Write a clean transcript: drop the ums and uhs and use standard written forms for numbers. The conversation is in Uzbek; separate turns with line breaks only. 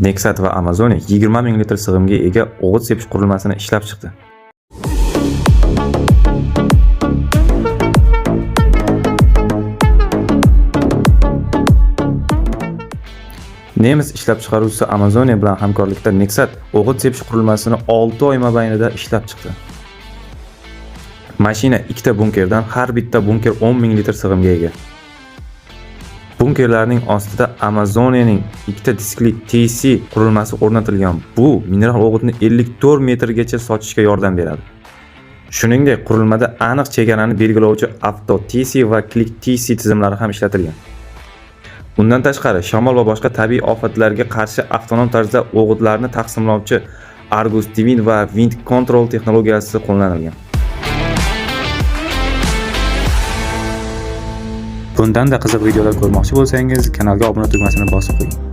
Nexat va Amazonia 20 ming litr sig'imga ega o'g'it sepish qurilmasini ishlab chiqdi. Nemis ishlab chiqaruvchisi Amazonia bilan hamkorlikda Nexat o'g'it sepish qurilmasini 6 oy mobaynida ishlab chiqdi. Mashina ikkita bunkerdan, har bitta bunker 10 ming litr sig'imga ega. Bunkerlarning ostida Amazonianing ikkita diskli TC qurilmasi o'rnatilgan. Bu mineral o'g'itni 54 metrgacha sochishga yordam beradi. Shuningdek, qurilmada aniq chegarani belgilovchi Auto TC va Click TC tizimlari ham ishlatilgan. Undan tashqari, shamol va boshqa tabiiy ofatlarga qarshi avtonom tarzda o'g'itlarni taqsimlovchi Argus Twin va Wind Control texnologiyasi qo'llanilgan.
Bundanda qiziq videolar ko'rmoqchi bo'lsangiz, kanalga obuna tugmasini bosib qo'ying.